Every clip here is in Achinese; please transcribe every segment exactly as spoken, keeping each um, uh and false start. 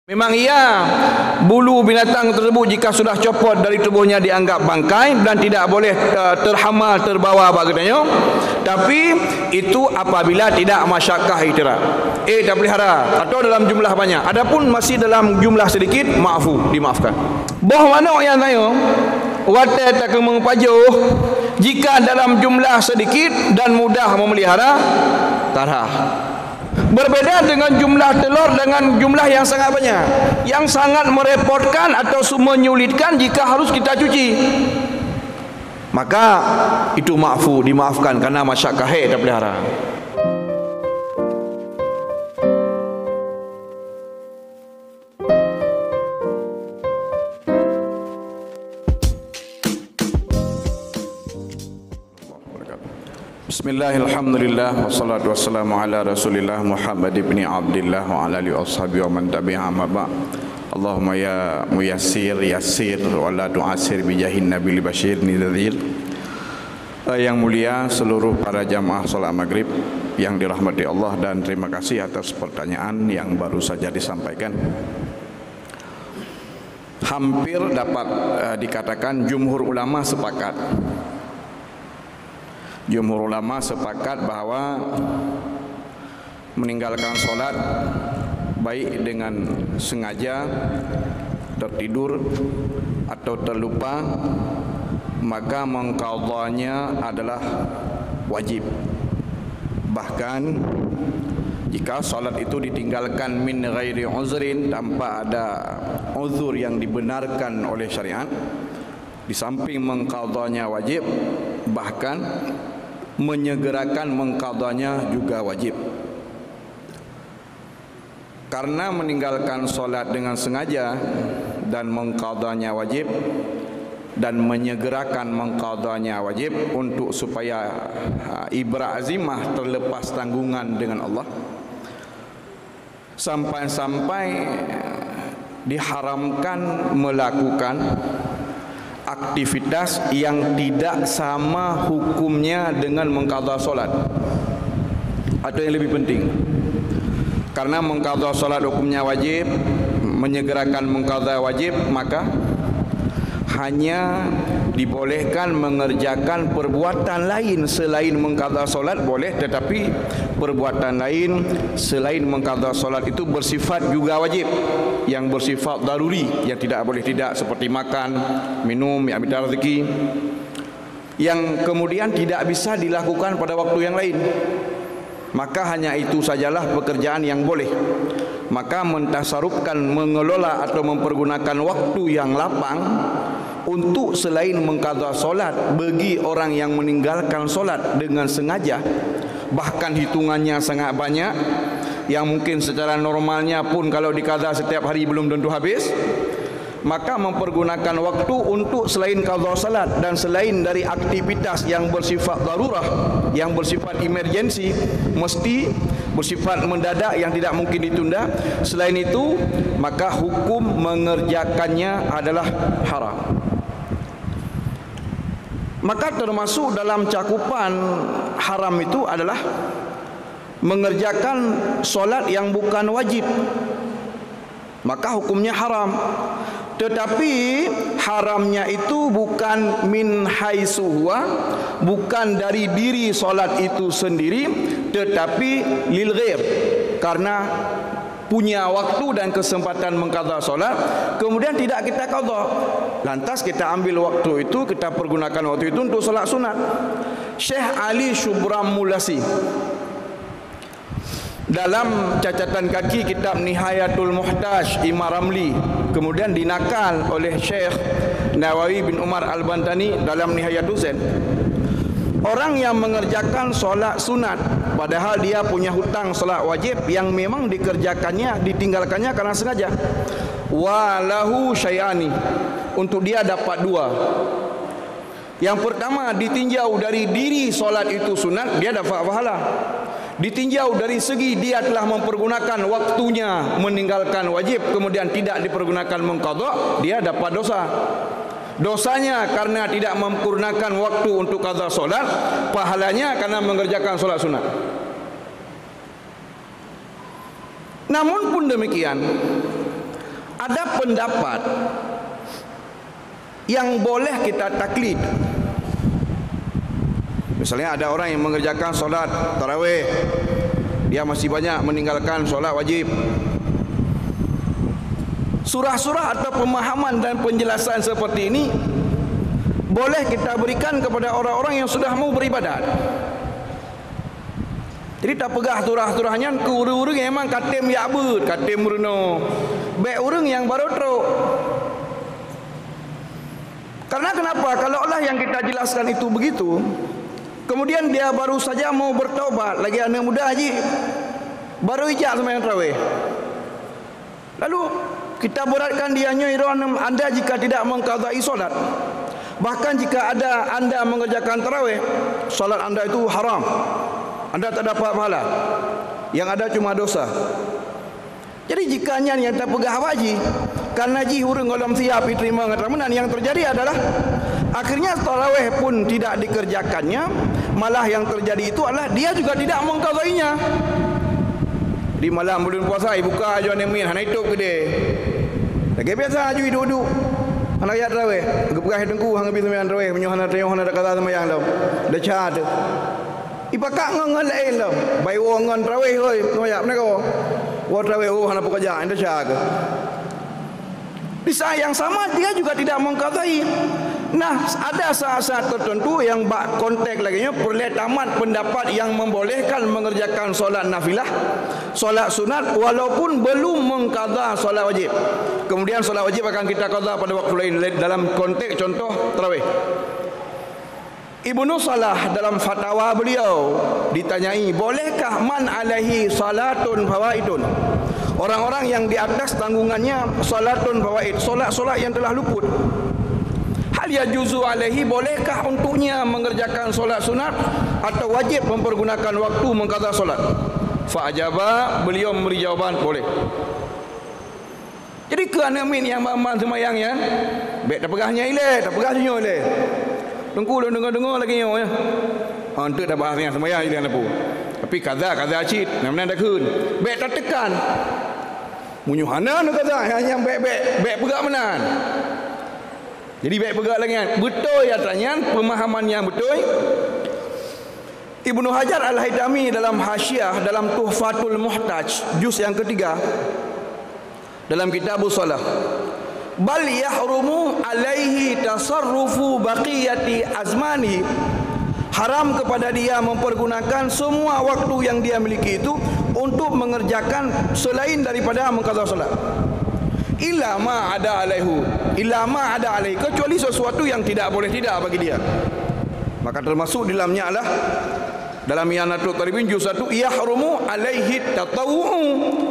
Memang iya, bulu binatang tersebut jika sudah copot dari tubuhnya dianggap bangkai dan tidak boleh, eh, terhamal, terbawa bak geutanyoe. Tapi itu apabila tidak masyakkah ihtira-, eh, tapelihara atau dalam jumlah banyak. Adapun masih dalam jumlah sedikit, ma'fu, dimaafkan. Boh manok nyang tanyoe, watée takeumeung pajoh, jika dalam jumlah sedikit dan mudah memelihara, tarah. Berbeda dengan jumlah telur dengan jumlah yang sangat banyak, yang sangat merepotkan atau menyulitkan jika harus kita cuci. Maka itu ma'fu, dimaafkan karena masyakkah, hai tapelihara. Bismillah, alhamdulillah, wassalatu wassalamu ala Rasulillah Muhammad ibni Abdillah wa ala alihi wa ashabihi wa man tabi'ah, amma ba'd. Allahumma ya muyassir, yassir, wa la tu'assir bi jahin nabil basyir nadzir. Eh, yang mulia seluruh para jamaah salat maghrib yang dirahmati Allah, dan terima kasih atas pertanyaan yang baru saja disampaikan. Hampir dapat, eh, dikatakan jumhur ulama sepakat. Jumhur ulama sepakat bahwa meninggalkan salat, baik dengan sengaja, tertidur, atau terlupa, maka mengqadhanya adalah wajib. Bahkan, jika salat itu ditinggalkan min ghairi uzrin, tanpa ada uzur yang dibenarkan oleh syariat, di samping mengqadhanya wajib, bahkan menyegerakan mengqadhanya juga wajib. Karena meninggalkan salat dengan sengaja dan mengqadhanya wajib, dan menyegerakan mengqadhanya wajib untuk supaya, ha, ibra azimah terlepas tanggungan dengan Allah. Sampai-sampai diharamkan melakukan aktivitas yang tidak sama hukumnya dengan mengqadha salat, atau yang lebih penting. Karena mengqadha salat hukumnya wajib, menyegerakan mengqadha wajib, maka hanya dibolehkan mengerjakan perbuatan lain selain mengqadha salat boleh, tetapi perbuatan lain selain mengqadha salat itu bersifat juga wajib, yang bersifat daruri, yang tidak boleh tidak, seperti makan, minum, ya, minta rezeki, yang kemudian tidak bisa dilakukan pada waktu yang lain. Maka hanya itu sajalah pekerjaan yang boleh. Maka mentasarufkan, mengelola atau mempergunakan waktu yang lapang untuk selain mengqadha salat bagi orang yang meninggalkan salat dengan sengaja, bahkan hitungannya sangat banyak, yang mungkin secara normalnya pun kalau diqadha setiap hari belum tentu habis, maka mempergunakan waktu untuk selain qadha salat dan selain dari aktivitas yang bersifat darurah, yang bersifat emergensi, mesti bersifat mendadak yang tidak mungkin ditunda. Selain itu, maka hukum mengerjakannya adalah haram. Maka termasuk dalam cakupan haram itu adalah mengerjakan solat yang bukan wajib, maka hukumnya haram. Tetapi haramnya itu bukan min haitsu huwa, bukan dari diri solat itu sendiri, tetapi lil ghair, karena punya waktu dan kesempatan mengqadha solat, kemudian tidak kita qadha. Lantas kita ambil waktu itu, kita pergunakan waktu itu untuk solat sunat. Syekh Ali Syubram Mulasi dalam catatan kaki kitab Nihayatul Muhtaj Imam Ramli, kemudian dinakal oleh Syekh Nawawi bin Umar Al-Bantani dalam Nihayatul Zain. Orang yang mengerjakan solat sunat, padahal dia punya hutang solat wajib yang memang dikerjakannya, ditinggalkannya karena sengaja. Wa lahu syai'ani, untuk dia dapat dua. Yang pertama, ditinjau dari diri solat itu sunat, dia dapat pahala. Ditinjau dari segi dia telah mempergunakan waktunya meninggalkan wajib, kemudian tidak dipergunakan mengqadha, dia dapat dosa. Dosanya karena tidak mempergunakan waktu untuk qadha solat, pahalanya karena mengerjakan solat sunat. Namun pun demikian, Ada pendapat yang boleh kita taklid. Misalnya ada orang yang mengerjakan salat tarawih, dia masih banyak meninggalkan salat wajib. Surah-surah atau pemahaman dan penjelasan seperti ini boleh kita berikan kepada orang-orang yang sudah mau beribadat. Jadi tapeugah surah-surah nyan keu ureuëng-ureuëng nyang memang ka tem jak beuet, ka tem meurunoe. Bék ureuëng nyang baru trok. Karena kenapa? Kalau Allah yang kita jelaskan itu begitu, kemudian dia baru saja mau bertaubat, lagi anak muda haji, baru ijak sembahyang tarawih. Lalu kita beratkan dia nyoe droe anda jika tidak mengqadai salat. Bahkan jika ada anda mengerjakan tarawih, salat anda itu haram. Anda tak dapat pahala. Yang ada cuma dosa. Jadi jika nyan nyang tapeugah awak jih, karena jih ureuëng gohlom siap jiteurimong atra meunan, yang terjadi adalah akhirnya tarawih pun tidak dikerjakannya, malah yang terjadi itu adalah dia juga tidak mengqadainya. Di malam buleuen puasa, ibuka aju aneuk miet, hana itôb keudè. Lagèe biasa aju iduek-duek. Hana jak tarawih. Geupeugah teungku hana bi seumayang tarawih, meunyoe hana tanyoe hana takaza seumayang lom. Desya teuh. Ipakat ngon, ngon laén lom. Bai woe ngon tarawih hôi, seumayang meunan ko. Woe tarawih, oh, hana peukeuja, desya keuh. Di saat yang sama, dia juga tidak mengqadai. Nah, ada saat-saat tertentu yang bak konteks lagèe nyoe peureulèe tamat pendapat yang membolehkan mengerjakan salat nafilah, salat sunat, walaupun belum mengqadha salat wajib. Kemudian salat wajib akan kita qadha pada waktu lain dalam konteks contoh tarawih. Ibnu Salah dalam fatawa beliau ditanyai, "Bolehkah man alaihi salatun fawaitun?" Orang-orang yang di atas tanggungannya salatun fawaid, solat-solat yang telah luput. "Hal yajuzu alaihi, bolehkah untuknya mengerjakan solat sunat atau wajib mempergunakan waktu mengqadha solat?" Fa ajaba, beliau memberi jawaban, "Boleh." Jadi keu aneuk miet nyang ban-ban seumayang nyan, bèk tapeugah nyan ilèe, tapeugah nyoe ilèe. Teungku lôn deungoe-deungoe lagèe nyoe, ya. Oh, eunteuk tabahas nyang seumayang ilèe na peue. Tapi kaza, kaza cit, na meunan takheun. Bèk tateukan. Meunyoe hana neukaza, nyan bèk, bèk, bèk peugah meunan. Jadi bèk peugah lagèe nyan. Beutôi atra nyan, peumahaman nyang beutôi. Ibnu Hajar Al-Haitami dalam Hasyiah dalam Tuhfatul Muhtaj, juz yang ketiga, dalam Kitabus Shalah, "Bal yahrumu alaihi tasarrufu baqiyati azmani." Haram kepada dia mempergunakan semua waktu yang dia miliki itu untuk mengerjakan selain daripada mengqadha salat. "Illa ma ada alaihu, illa ma ada alaihi," kecuali sesuatu yang tidak boleh tidak bagi dia. Maka termasuk di dalamnya adalah dalam I'anatul Talibin juz satu, "Yahrumu alaihi tatawwu,"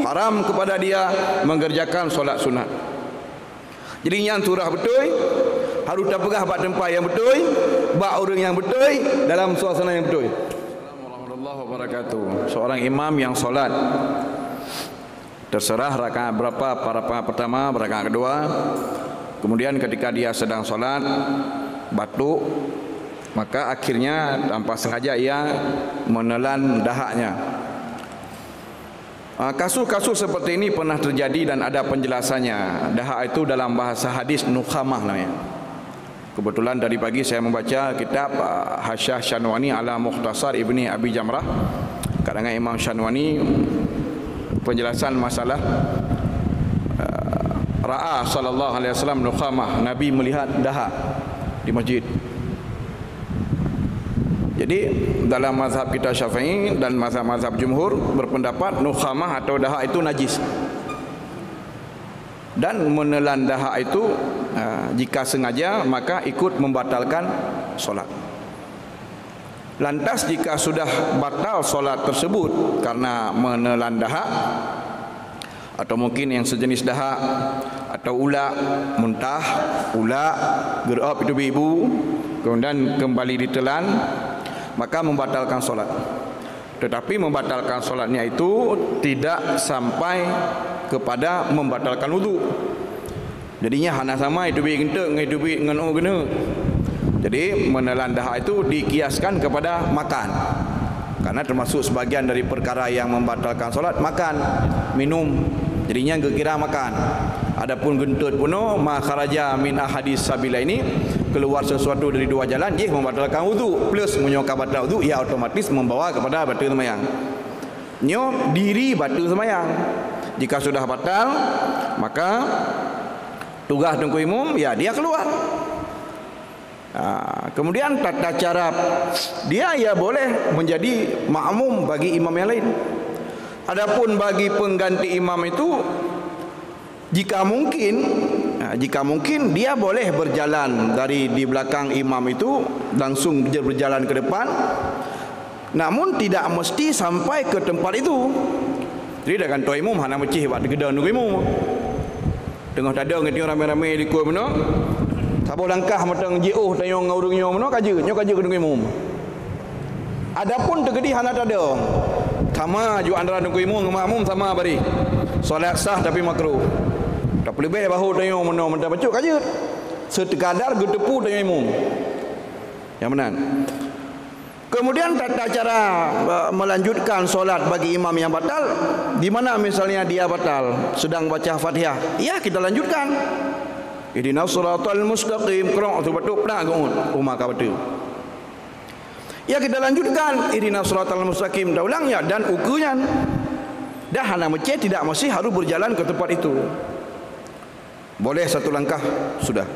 haram kepada dia mengerjakan solat sunat. Jadi nyan surah beutôi, harus tapeugah bak teumpat nyang beutôi, bak ureuëng nyang beutôi, dalam suasana nyang beutôi. Assalamualaikum warahmatullahi wabarakatuh. Seorang imam yang solat terserah rakaat berapa, rakaat pertama, rakaat kedua. Kemudian ketika dia sedang solat, batuk, maka akhirnya tanpa sengaja ia menelan dahaknya. Ah, kasus-kasus seperti ini pernah terjadi dan ada penjelasannya. Dahak itu dalam bahasa hadis nukhamah namanya. Kebetulan tadi pagi saya membaca kitab, ah, Hasyiah Syanwani ala Mukhtasar Ibni Abi Jamrah, karangan Imam Syanwani, penjelasan masalah, ah, ra'a sallallahu alaihi wasallam nukhamah, Nabi melihat dahak di masjid. Jadi dalam mazhab kita Syafi'i dan mazhab-mazhab jumhur berpendapat nukhamah atau dahak itu najis. Dan menelan dahak itu, ah, jika sengaja, maka ikut membatalkan solat. Lantas, jika sudah batal solat tersebut karena menelan dahak, atau mungkin yang sejenis dahak, atau ulak, muntah, ulak, geureu'op itu ibu, kemudian kembali ditelan, maka membatalkan solat. Tetapi membatalkan solatnya itu tidak sampai kepada membatalkan wudu. Jadinya hana sama itu bit geunteuk ngon itu bit ngon u keuneuk. Jadi menelan dahak itu dikiaskan kepada makan. Karena termasuk sebagian dari perkara yang membatalkan solat makan, minum. Jadinya geukira makan. Adapun geuntot bunoe, ma kharaja min ahadis sabilaini, keluar sesuatu dari dua jalan, jih membatalkan wudu. Plus, meunyoe ka batal wudu, ia otomatis membawa kepada batal seumayang. Nyoe diri batal seumayang. Jika sudah batal, maka tugas Teungku Imum, ya, dia keluar. Ah, kemudian tata cara dia, ia boleh menjadi makmum bagi imam yang lain. Adapun bagi pengganti imam itu, jika mungkin, ah, jika mungkin, dia boleh berjalan dari di belakang imam itu langsung berjalan ke depan, namun tidak mesti sampai ke tempat itu. Jadi, dak gantoe imum hana meucih bak teugeudong nunggu imum. Teungoh tadong geutanyoe ramé-ramé likot bunoe, saboh langkah mantong jiôh tanyoe ngon ureuëng nyoe bunoe ka jeuet, nyoe ka jeuet keu nunggu imum. Adapun teukeudi hana tadong, sama ju antara nunggu imum ngon makmum sama bari. Salat sah tapi makruh. Tapi leubeh bahô tanyoe bunoe mantong bacut ka jeuet. Seuteukadar geuteupu tanyoe imum. Nyang meunan. Kemudian tata cara, eh, melanjutkan solat bagi imam yang batal, di mana misalnya dia batal sedang baca Fatihah, ya kita lanjutkan. Ihdinas siratal mustaqim, krok tu batuk prak geuut, uma ka batul. Ya kita lanjutkan, ihdinas siratal mustaqim, dah ulang ya, dan uku nyan. Dah hana meucé tidak mesti harus berjalan ke tempat itu. Boleh satu langkah, sudah.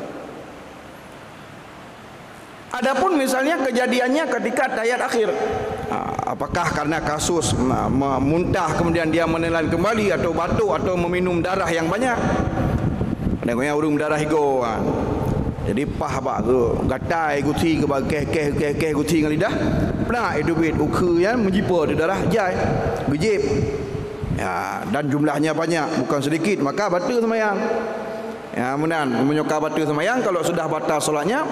Adapun misalnya kejadiannya ketika tahiyat akhir, ah, apakah karena kasus ma-, ma-, muntah kemudian dia menelan kembali atau batuk atau meminum darah yang banyak? Kadang-kadang ureuëng darah igo, ah. Jadi pah bak gatai gusi, keh-keh gusi ngon lidah, plak itu bit ukheun nyan meujipo di darah jai, geujép. Ya, dan jumlahnya banyak, bukan sedikit, maka batal seumayang. Ya, meunan, meunyoe ka batal seumayang, kalau sudah batal solatnya,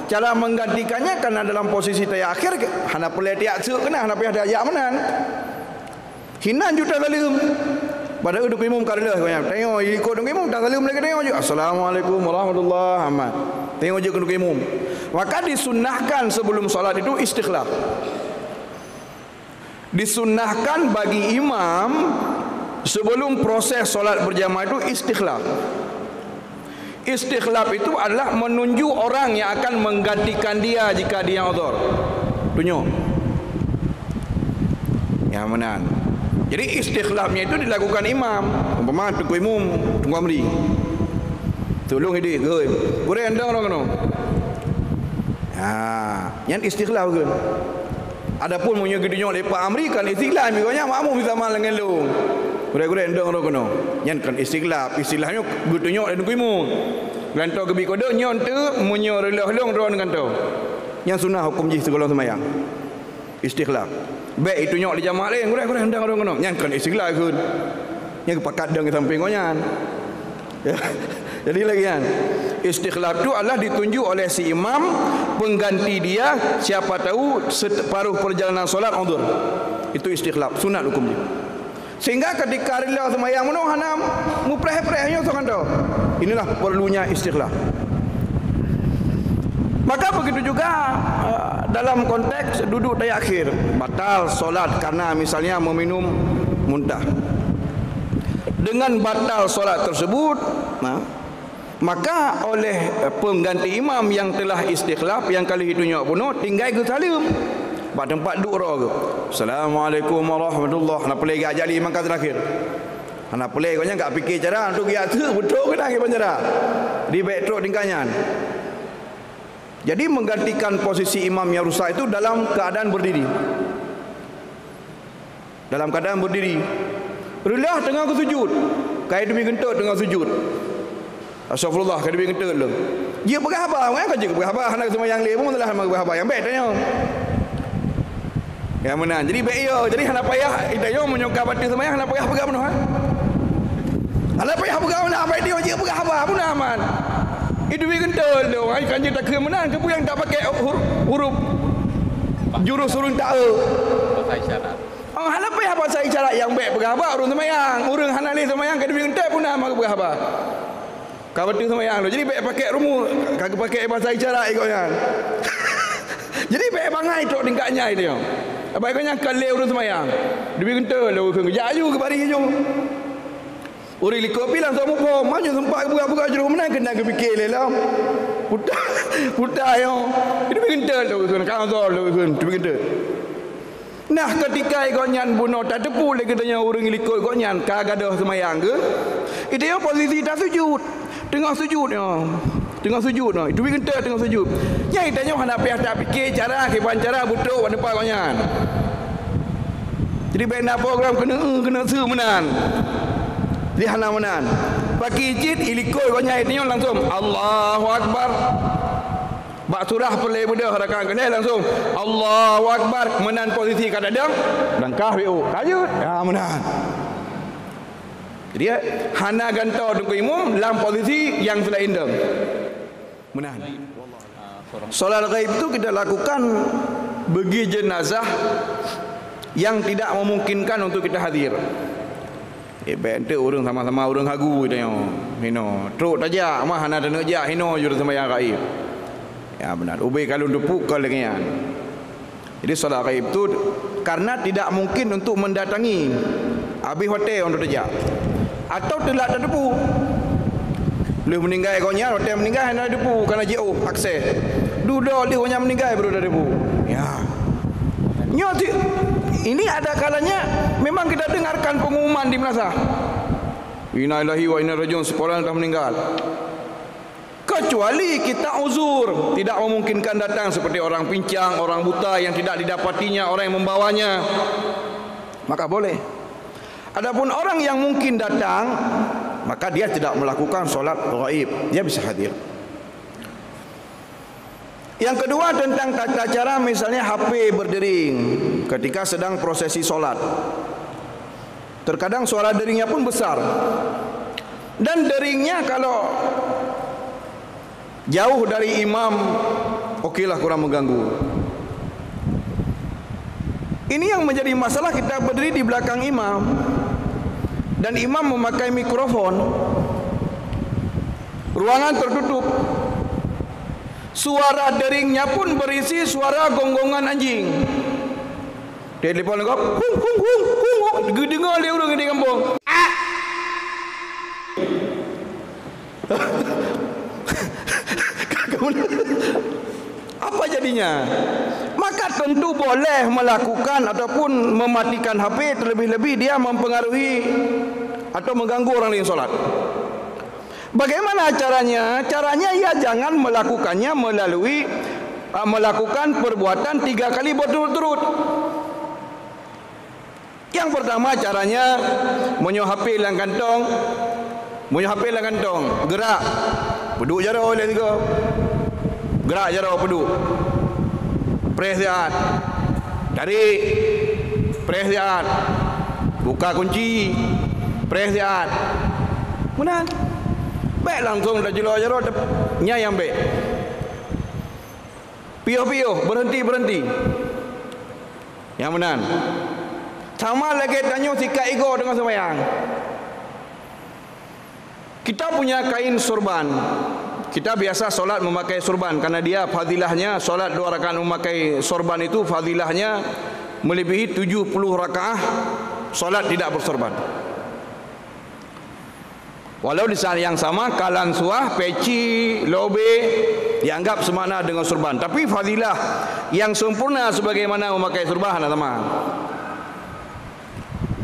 cara menggantikannya karena dalam posisi tahiyat akhir, hana peureulée tiak seuk keunan, hana payah tajak meunan. Hinan ju tasaleuem. Padahai dukun imum ka reuloh, tanyoe ikot dukun imum, tasaleuem lagi tanyoe ju, "Assalamualaikum warahmatullahi wabarakatuh." Tanyoe ju keu dukun imum. Maka disunnahkan sebelum solat itu istikhlaf. Disunnahkan bagi imam sebelum proses solat berjamaah itu istikhlaf. Istikhlaf itu adalah menunjuk orang yang akan menggantikan dia jika dia uzur. Tunjuk. Nyang meunan. Jadi istikhlafnya itu dilakukan imam. Umpama Teungku Imum, Teungku Amri. Tulung idéh, geuh. Gurée endong rong keunoe. Ha, nyan istikhlaf geuh. Adapun meunyoe geutunyok lé Pak Amri kan istikhlaf, migonya makmum sama dengan lôn. Gurée-gurée endong rong keunoe. Nyan kan istikhlaf, istikhlaf nyoe geutunyok lé Teungku Imum. Gantoe geubi kode nyoe teu meunyoe reuloh lôn droe gantoe. Nyan sunah hukum jih sigohlom seumayang. Istikhlaf. Bék itunyok lé jamaah laén, gurée-gurée endong rong keunoe. Nyan kan istikhlaf geuh. Nyan geupakat dong di samping gobnyan. Ya. Jadi lagi kan, istikhlaf itu adalah ditunjuk oleh si imam pengganti dia, siapa tahu separuh perjalanan solat uzur. Itu istikhlaf, sunat hukum dia. Sehingga ketika rila semayang meunoe hana mupreh-preh nyoe sokan tu. Inilah perlunya istikhlaf. Maka begitu juga, eh, dalam konteks duduk tahiyat akhir, batal solat karena misalnya meminum muntah. Dengan batal solat tersebut, nah, maka oleh, eh, pengganti imam yang telah istikhlaf, yang ka lheueh itunyok bunoe, tinggai geusaleuem bak teumpat duek droe geuh. "Assalamualaikum warahmatullah." Hana peureulée geujak lé imam ka terakhir. Hana peureulée gobnyan ka pikée cara untuk geujak teuk beutôi keunan kiban cara. Jadi bék trok tingkat nyan. Jadi menggantikan posisi imam yang rusak itu dalam keadaan berdiri. Dalam keadaan berdiri. Reuloh teungoh geusujud. Ka iduek geuntot teungoh sujud. Astagfirullah, ka iduek geuntot lom. Jeuet peugah haba, kan ka jeuet peugah haba, hana seumayang lé, peue masalah hana peugah haba, nyang bék tanyoe. Nyang meunan. Jadi bék yo, jadi hana payah, tanyoe meunyoe ka bateue seumayang, hana payah peugah meunoe, ha? Hana payah peugah meunoe, bék tanyoe jeuet peugah haba, meunan aman. Iduek geuntot lom, ai kan jeuet takheun meunan, keupeue nyang tak pakai hur-, huruf jurus ureuëng taeu. Bahasa isyarat. Oh, hana payah bahasa isyarat nyang bék peugah haba ureuëng seumayang. Ureuëng hana lé seumayang ka iduek geuntot pun hana meupeugah haba. Ka bateue seumayang tu. Jadi bék pakai rumus, ka geupakai bahasa isyarat ikot nyan. Jadi bék bangai trok tingkat nyan tu. Apa ikot nyan ka lé ureuëng seumayang. Iduek geuntot lom ureuëng geujak aju keu baris aju. Ureuëng likot pih langsung muphom, meunyoe sempat geupeugah-peugah jroh meunan keunan geupike lé lom. Puta, puta nyoe. Itu pih geunteut tu, kan zol tu, itu pih geunteut. Nah, ketika gobnyan bunoe tateupeue lé geutanyoe ureuëng likot gobnyan ka gadôh seumayang geuh, itu nyoe posisi tasujud. Teungoh sujud nyoe. Teungoh sujud nyoe. Itu pih geunteut teungoh sujud. Nyang tanyoe hana payah tapike cara, kiban cara beutrok bak teumpat gobnyan. Jadi, bèk na program keuneuk, keuneuk su meunan. Jadi, hana meunan. Pakri cit, i likot gobnyan, i tanyoe langsung, "Allahu Akbar." Bak surah peureulèe beudôh rakaat keulhèe langsung, "Allahu Akbar." Meunan posisi ka tadong, langkah wéu, ka jeuet. Ya, meunan. Jadi, hana gantoe teungku imum lam posisi nyang seulaén dong. Meunan. Salat gaib tu kita lakukan bagi jenazah yang tidak memungkinkan untuk kita hadir. Eh, bèk enteuk ureuëng sama-sama ureuëng hagu tanyoe. Hino, trok tajak, mah hana taneuk jak, hino jeuet seumayang gaib. Ya, meunan. Ubé ka lôn teupeue ka lagèe nyan. Jadi, salat gaib tu karena tidak mungkin untuk mendatangi. Habéh watèe untuk tajak. Atau teulat tateupeue. Lheueh meuninggai gobnyan, watèe meuninggai hana tateupeue, kana jiôh akses. Dudoe lheueh gobnyan meuninggai baru tateupeue. Ya. Nyoe ti-, ini ada kalanya memang kita dengarkan pengumuman di madrasah. "Innalillahi wa inna ilaihi raji'un," si fulan telah meninggal. Kecuali kita uzur, tidak memungkinkan datang seperti orang pincang, orang buta yang tidak didapatinya orang yang membawanya, maka boleh. Adapun orang yang mungkin datang, maka dia tidak melakukan salat gaib, dia bisa hadir. Yang kedua, tentang tata cara misalnya H P berdering ketika sedang prosesi salat. Terkadang suara deringnya pun besar. Dan deringnya kalau jauh dari imam, okelah, kurang mengganggu. Ini yang menjadi masalah, kita berdiri di belakang imam dan imam memakai mikrofon. Ruangan tertutup. Suara deringnya pun berisi suara gonggongan anjing. Telepon lagak, hung, hung, hung, hung, hung. Geudeungoe lé ureuëng di gampông. Ah! Apa jadinya? Maka tentu boleh melakukan ataupun mematikan H P, terlebih-lebih dia mempengaruhi atau mengganggu orang lain salat. Bagaimana caranya? Caranya ia jangan melakukannya melalui, ah, melakukan perbuatan tiga kali berturut-turut. Yang pertama caranya, meunyoe H P lam kantong, meunyoe H P lam kantong, geurak, peuduek jaroe lé sigoe. Geurak jaroe peuduek. Preh siat. Tarék. Preh siat. Buka kunci. Preh siat. Meunan. Bèk langsung tajeulaih jaroe, nyan nyang bèk. Piôh-piôh, beureuhenti-beureuhenti. Nyang meunan. Sama lagèe tanyoe sikat igoe teungoh seumayang. Kita punya kain sorban. Kita biasa salat memakai sorban karena dia fadilahnya, salat dua rakaat memakai sorban itu fadilahnya melebihi tujuh puluh rakaat salat tidak bersorban. Walau di saat yang sama, kalansuah, peci, lobé dianggap semakna dengan sorban. Tapi fadilah yang sempurna sebagaimana memakai sorban hana sama.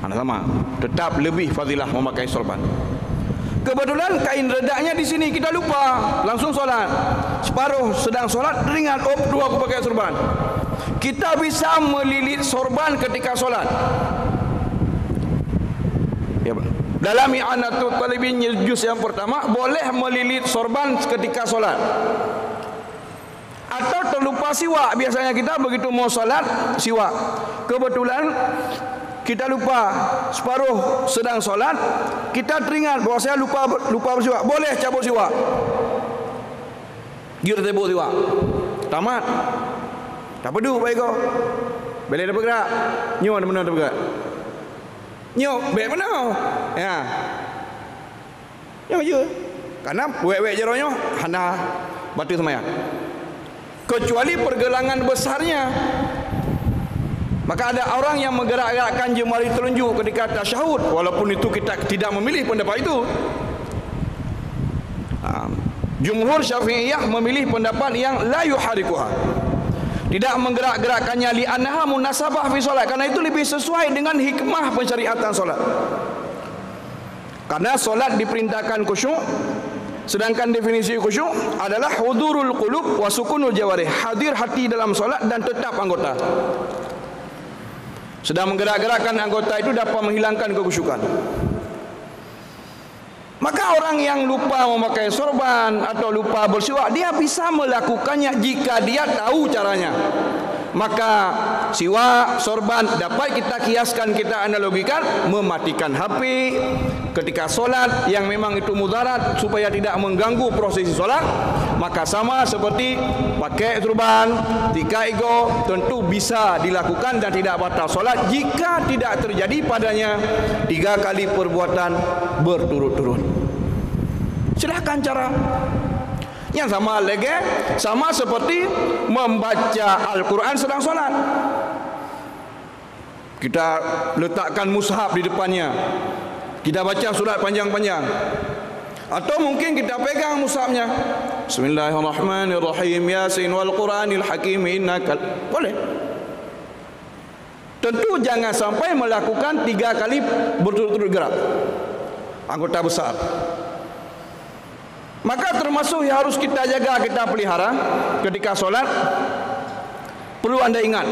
Hana sama. Tetap lebih fadilah memakai sorban. Kebetulan kain redaknya di sini, kita lupa, langsung salat. Separuh sedang salat, teringat, "Oh, dua aku pakai sorban." Kita bisa melilit sorban ketika salat. Ya, dalam I'anatut Talibin juz yang pertama, boleh melilit sorban ketika salat. Atau terlupa siwak, biasanya kita begitu mau salat, siwak. Kebetulan kita lupa, separuh sedang salat, kita teringat bahwa saya lupa, lupa bersiwak. Boleh cabut siwak. Jeuet tateupeue siwak. Tamat. Tapeuduek bak igoe. Bèk lé tapeugrak. Nyoe meunan tapeugrak. Nyoe bèk meunoe. Ya. Nyoe jeuet. Karena wèk-wèk jaroe nyoe hana bateue seumayang. Kecuali pergelangan besarnya. Maka ada orang yang menggerak-gerakkan jemari telunjuk ketika tasyahud, walaupun itu kita tidak memilih pendapat itu. Ha, jumhur Syafi'iyah memilih pendapat yang la yuharikuha. Tidak menggerak-gerakkannya, li'annaha munasabah fi salat, karena itu lebih sesuai dengan hikmah pensyariatan salat. Karena salat diperintahkan khusyuk, sedangkan definisi khusyuk adalah hudurul qulub wa sukunul jawarih, hadir hati dalam salat dan tetap anggota. Sedang menggerak-gerakkan anggota itu dapat menghilangkan kekhusyukan. Maka orang yang lupa memakai sorban atau lupa bersiwak, dia bisa melakukannya jika dia tahu caranya. Maka siwak, sorban dapat kita kiaskan, kita analogikan mematikan H P ketika solat yang memang itu mudarat supaya tidak mengganggu prosesi solat, maka sama seperti pakai sorban, sikat igoe, tentu bisa dilakukan dan tidak batal solat jika tidak terjadi padanya tiga kali perbuatan berturut-turut. Silahkan cara. Yang sama lagi, sama seperti membaca Al-Quran sedang solat. Kita letakkan mushaf di depannya. Kita baca surat panjang-panjang. Atau mungkin kita pegang mushafnya. Bismillahirrahmanirrahim. Yasin wal Quranil Hakim innaka. Boleh. Tentu jangan sampai melakukan tiga kali berturut-turut gerak anggota besar. Maka termasuk yang harus kita jaga, kita pelihara ketika solat. Perlu anda ingat,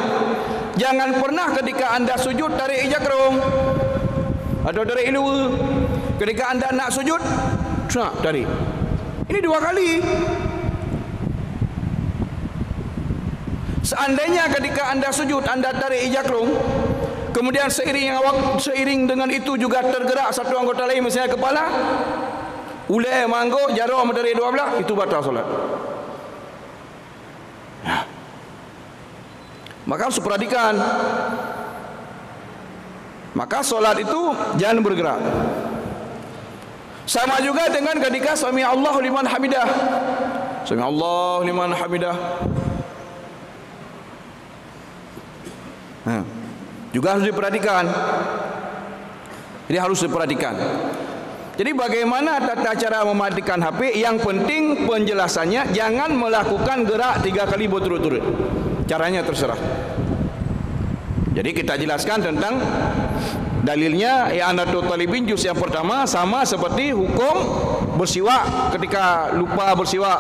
jangan pernah ketika anda sujud tarik ija kerong atau tarik ilu. Ketika anda nak sujud, serak tarik. Ini dua kali. Seandainya ketika anda sujud, anda tarik ija kerong, kemudian seiring awak, seiring dengan itu juga tergerak satu anggota lain, misalnya kepala, ulèe, manggok, jaroe meudarik dua blah, itu batal solat. Ya. Maka harus perhatikan. Maka solat itu jangan bergerak. Sama juga dengan ketika sami Allahu liman hamidah. Sami Allahu liman hamidah. Ha. Juga harus diperhatikan. Jadi harus diperhatikan. Jadi bagaimana tata cara mematikan H P? Yang penting penjelasannya, jangan melakukan gerak tiga kali berturut-turut. Caranya terserah. Jadi kita jelaskan tentang dalilnya, i'anatut talibin juz yang pertama sama seperti hukum bersiwak ketika lupa bersiwak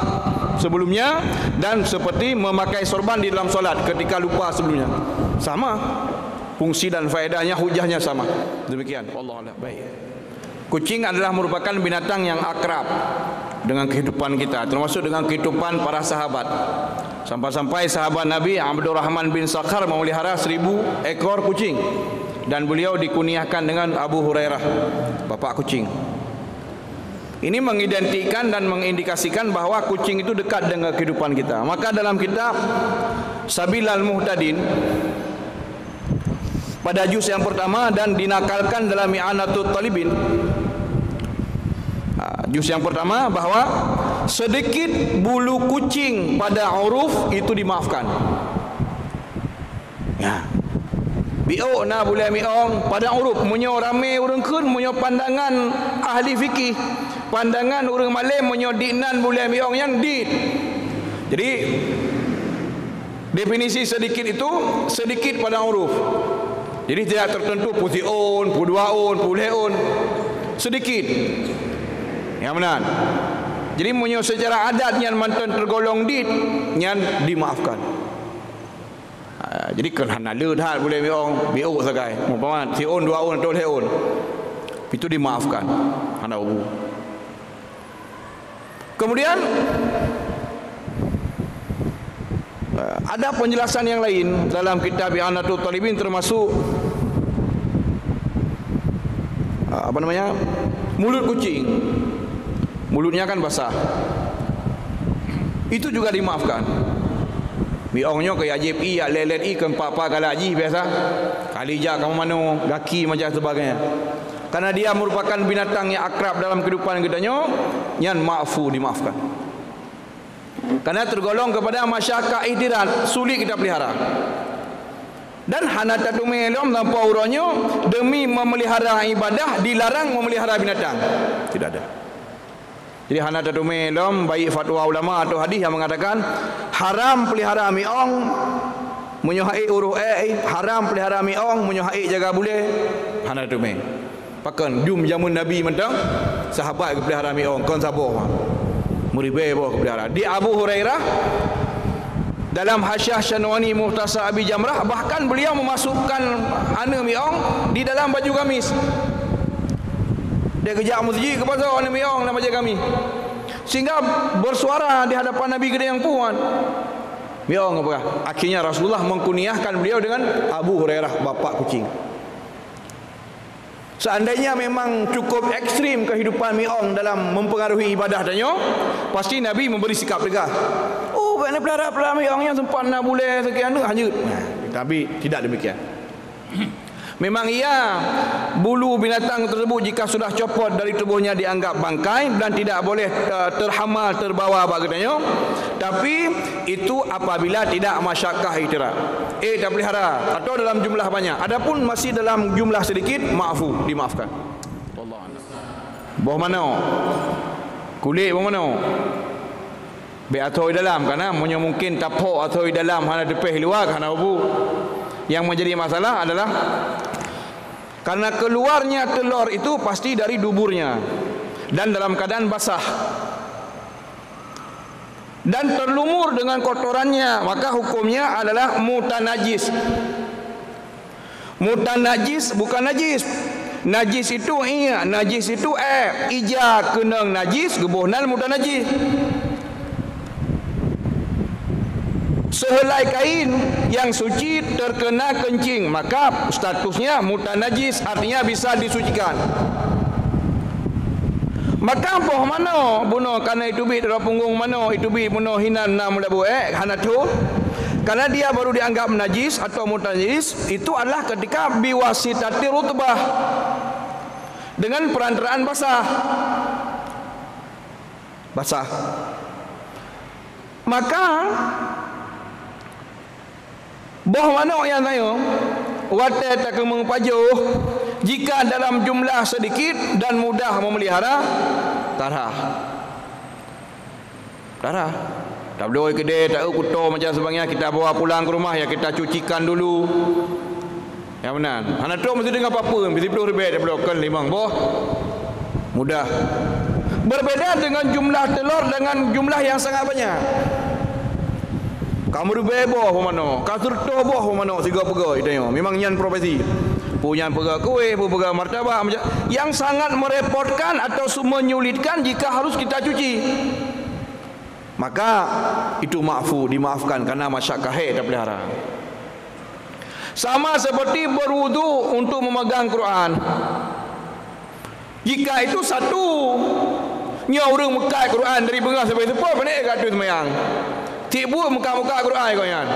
sebelumnya dan seperti memakai sorban di dalam solat ketika lupa sebelumnya. Sama. Fungsi dan faedahnya, hujahnya sama. Demikian. Wallahu a'lam. Baik. Kucing adalah merupakan binatang yang akrab dengan kehidupan kita, termasuk dengan kehidupan para sahabat. Sampai-sampai sahabat Nabi Abdurrahman bin Sakhar memelihara seribu ekor kucing dan beliau dikuniahkan dengan Abu Hurairah, bapak kucing. Ini mengidentikkan dan mengindikasikan bahwa kucing itu dekat dengan kehidupan kita. Maka dalam kitab Sabilal Muhtadin, pada juz yang pertama dan dinakalkan dalam I'anatut Talibin. Ha, juz yang pertama, bahwa sedikit bulu kucing pada uruf itu dimaafkan. Ya. Biôk na bulèe miong pada uruf, meunyoe ramé ureueng kheun, meunyoe pandangan ahli fikih, pandangan ureueng malém, meunyoe dit nan bulèe miong nyan dit. Jadi, definisi sedikit itu, sedikit pada uruf. Jadi, tidak tertentu peusiôn, peudua ôn, peulhèe ôn. Sedikit. Nyang meunan. Jadi, meunyoe secara adat nyan mantong tergolong dit, nyan dimaafkan. Ah, jadi, kon hana le that bulèe miong, biôk sagai. Umpama, siôn, dua ôn, atau lhèe ôn. Itu dimaafkan. Hana ubu. Kemudian, eh, ada penjelasan yang lain dalam kitab I'anatut Talibin, termasuk, eh, apa namanya, mulut kucing. Mulutnya kan basah. Itu juga dimaafkan. Miong nyoe keu jak jieb ie, jak lét-lét ie, keu pa-pa galak jih biasa. Kali jak kamoe manoe, gaki macam sebagainya. Karena dia merupakan binatang yang akrab dalam kehidupan kita nyoe, nyan ma'fu, dimaafkan. Karena tergolong kepada masyaqah ihtiras, sulit kita pelihara. Dan hana tateumé lom sampoe uroe nyoe demi memelihara ibadah dilarang memelihara binatang. Tidak ada. Jadi hana tateumé lom baik fatwa ulama atau hadis yang mengatakan haram pelihara miong meunyoe hak ék uroh ék, haram pelihara miong meunyoe hak ék jaga bulée. Hana tateumé. Pakon jum jameun Nabi mantong sahabat geupeulihara miong, kon saboh. Meuribée boh geupeulihara. Di Abu Hurairah dalam Hasyiah Syanwani Mukhtasar Abi Jamrah, bahkan beliau memasukkan aneuk miong di dalam baju gamis. Dia geujak meuseujid geupasoe aneuk miong lam baju gamis. Sehingga bersuara di hadapan Nabi geude nyang puan. Miong apa? Akhirnya Rasulullah mengkuniahkan beliau dengan Abu Hurairah, bapak kucing. Seandainya memang cukup ekstrim kehidupan miong dalam mempengaruhi ibadah tanyoe, pasti Nabi memberi sikap tegas. Oh, bèk neupeulihara-peulihara miong nyang sempat na bulée sekian tu, hanjeuet. Nah, tapi tidak demikian. Memang iya, bulu binatang tersebut jika sudah copot dari tubuhnya dianggap bangkai dan tidak boleh, eh, terhamal, terbawa bak geutanyoe. Tapi itu apabila tidak masyakkah ihtiram. Eh, tapeulihara atau dalam jumlah banyak. Adapun masih dalam jumlah sedikit, ma'fu, dimaafkan. Wallahu a'lam. Boh manok. Kulét boh manok. Bèk atoi dalam, karena meunyoe mungkin taphok atoi dalam hana teupéh luwa, hana ubu. Yang menjadi masalah adalah karena keluarnya telur itu pasti dari duburnya dan dalam keadaan basah. Dan terlumur dengan kotorannya, maka hukumnya adalah mutanajis. Mutanajis bukan najis. Najis itu, iya, najis itu, eh, ija keunong najis, geuboh nan mutanajis. Sehelai kain yang suci terkena kencing, maka statusnya mutanajis, artinya bisa disucikan. Maka boh manok bunoe kana iteubiet droe punggong manok, iteubiet bunoe hinan na meulabu ék, hana thon. Karena dia baru dianggap najis atau mutanajis, itu adalah ketika biwasitati rutbah, dengan perantaraan basah. Basah. Maka, boh manok nyang tanyoe, watée takeumeung pajoh, jika dalam jumlah sedikit dan mudah memelihara, tarah. Tarah. Tabloe keudeh, taeu kuto macam sebagainya, kita bawa pulang ke rumah, ya kita cucikan dulu. Ya meunan. Hana trok meusidang apa-apa, bisi ploh ribèe tabloe, kon limong boh. Mudah. Berbeda dengan jumlah telur dengan jumlah yang sangat banyak. Ka meuribèe boh peumanok, ka sireutôh boh peumanok sigoe peugöt tanyoe. Memang nyan profesi. Peue nyan peugöt kueh, peue peugöt martabak, macam, yang sangat merepotkan atau su-, menyulitkan jika harus kita cuci. Maka itu ma'fu, dimaafkan karena masyakkah hèk tapeulihara. Sama seperti berwudu untuk memegang Quran. Jika itu satu, nyoe ureuëng meukat Quran dari beungoh sampai seupôt, pane ka ateueh seumayang. Tieb buet meukat-meukat Quran keu nyan.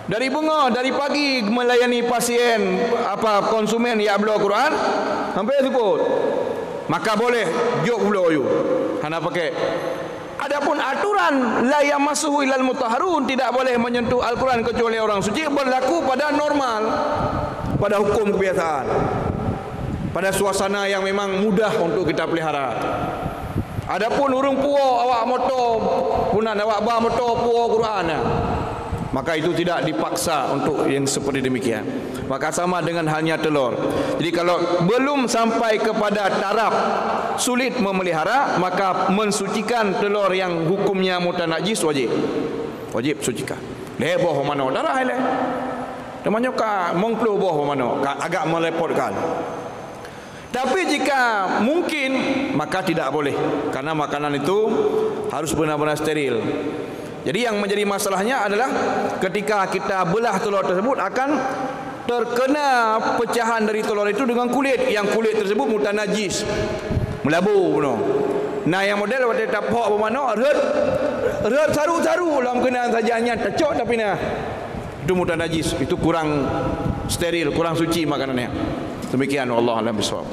Dari beungoh, dari pagi melayani pasien, apa, konsumen jak bloe Quran sampai seupôt. Maka boleh jok bloe ayue. Hana pakai. Adapun aturan la yamassuhu illal mutahharun, tidak boleh menyentuh Al-Quran kecuali orang suci, berlaku pada normal, pada hukum kebiasaan, pada suasana yang memang mudah untuk kita pelihara. Adapun ureuëng puwoe awak moto, punan awak ba moto puwoe Quran, maka itu tidak dipaksa untuk yang seperti demikian. Maka sama dengan halnya telur. Jadi kalau belum sampai kepada taraf sulit memelihara, maka mensucikan telur yang hukumnya mutanajis wajib. Wajib sucikan. Lhèe boh manok darah lé. Teuma nyoe ka meuplôh boh manok, ka agak merepotkan. Tapi jika mungkin, maka tidak boleh, karena makanan itu harus benar-benar steril. Jadi yang menjadi masalahnya adalah ketika kita belah telur tersebut akan terkena pecahan dari telur itu dengan kulit, yang kulit tersebut mutanajis, meulabu bunoe. Nah, yang model watèe taphok bak manok, rhot, rhot saru-saru lam keunan saja nyan tacok tapi nah. Itu mutanajis, itu kurang steril, kurang suci makanannya. Demikian, wallahu a'lam bishawab.